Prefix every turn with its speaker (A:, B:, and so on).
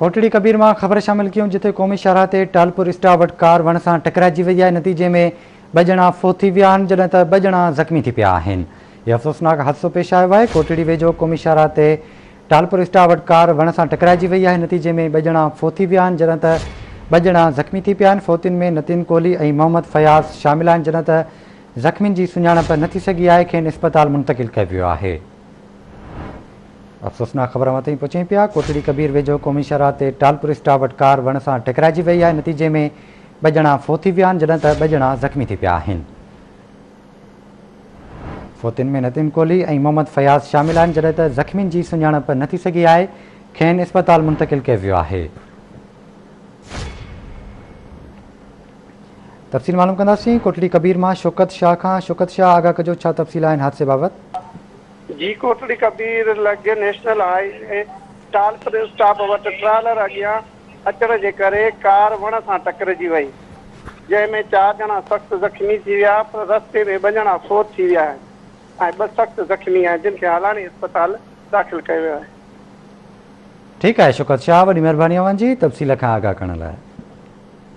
A: ڪوٽڙي ڪبير مان خبر شامل ڪيون جتي قومي شاهراهه تي ٽالپور اسٽاپ وٽ ڪار وڻ سان ٽڪرائجي وئي آهي نتيجي ۾ ٻه ڄڻا فوت ٿي ويا آهن جڏهن ته ٻه ڄڻا زخمي ٿي پيا آهن هي افسوسناڪ حادثو پيش آيو آهي ڪوٽڙي ويجهو قومي شاهراهه تي ٽالپور اسٽاپ وٽ ڪار وڻ سان ٽڪرائجي وئي آهي نتيجي ۾ ٻه ڄڻا فوت ٿي ويا آهن جڏهن ته ٻه ڄڻا زخمي ٿي پيا آهن فوتين ۾ نتين ڪولهي ۽ محمد فياض شامل آهن جڏهن ته زخمين جي سڃاڻپ نه ٿي سگهي آهي کين اسپتال منتقل ڪيو ويو آهي. افسوسناڪ خبر اوهان تائين پهچائين پيا، ڪوٽڙي ڪبير ويجهو قومي شاهراهه تي ٽالپر اسٽاپ وٽ ڪار وڻ سان ٽڪرائجي وئي آهي، نتيجي ۾ ٻه ڄڻا فوت ٿي ويا آهن جڏهن ته ٻه ڄڻا زخمي ٿي پيا آهن. فوتين ۾ نتين ڪولهي ۽ محمد فياض شامل آهن جڏهن ته زخمين جي سڃاڻپ نه ٿي سگهي آهي، کين اسپتال منتقل ڪيو ويو آهي. تفصيل معلوم ڪنداسين ڪوٽڙي ڪبير مان شوڪت شاهه کان، شوڪت شاهه آگاهه ڪجو ڇا تفصيل آهن حادثي بابت؟
B: جي ڪوٽڙي ڪبير لڳ national high V Talpur stop وٽ ٽرالر اڳيان اچڻ جي ڪري ڪار وڻ سان ٽڪرجي وئي، جنهن ۾ چار ڄڻا سخت زخمي ٿي ويا پر رستي ۾ ٻه ڄڻا فوت ٿي ويا آهن ۽ ٻه سخت زخمي آهن جن کي هالاڻي اسپتال داخل ڪيو ويو آهي.
A: ٺيڪ آهي شوڪت شاهه وڏي مهرباني اوهان جي تفصيل کان آگاهه ڪرڻ لاء.